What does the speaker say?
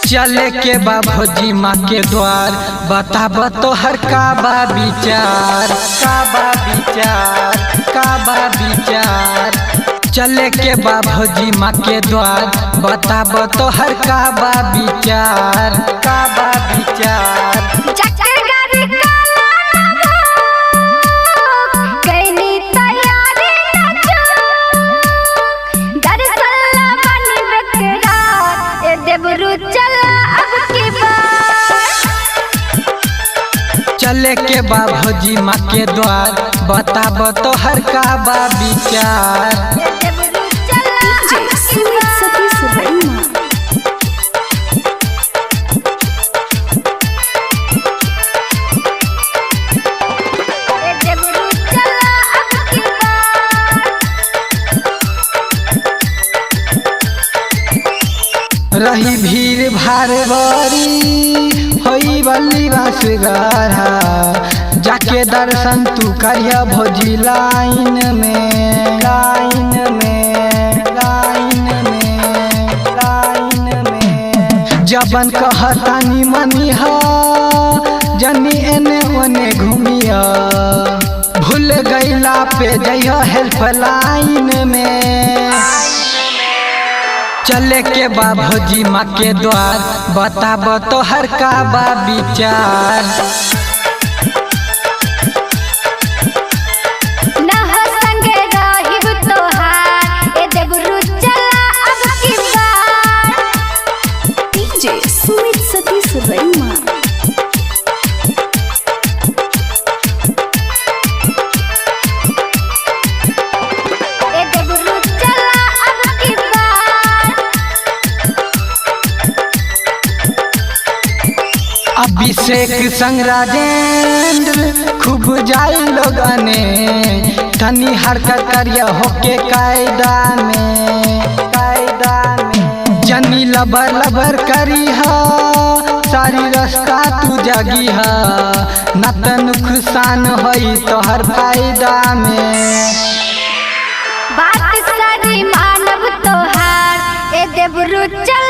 चले के बा भौजी माँ के द्वार, बताब तोहर का बा विचार, का बा विचार, का बा विचार। चले के बा भौजी माँ के द्वार, बताब तोहर का बा विचार, का बा विचार। चले के बा भौजी माँ के द्वार, बताब तोहर का बा विचार। रही भीड़ भाड़ बड़ी होई बल्ली बास गढ़ा, जाके दर्शन तू करिया भौजी लाइन में, लाइन में, लाइन में, लाइन में। जबन कहतानी मनिहा, जनी एने ओने घूमिया, भूल गईला पे जइहा हेल्पलाइन में। चले के बा भौजी माँ के द्वार, बताब तोहर का बा विचार। अभिषेक संग राजेंद्र खूब जाई लोगने, तनी हरकत करिया होके कायदा में, कायदा में। जनी लबर लबर करी हा, सारी रास्ता तू जगी हा, न त नुकसान होई तोहर फायदा में। बात सारी मानव तोहार, ए देवरू चल।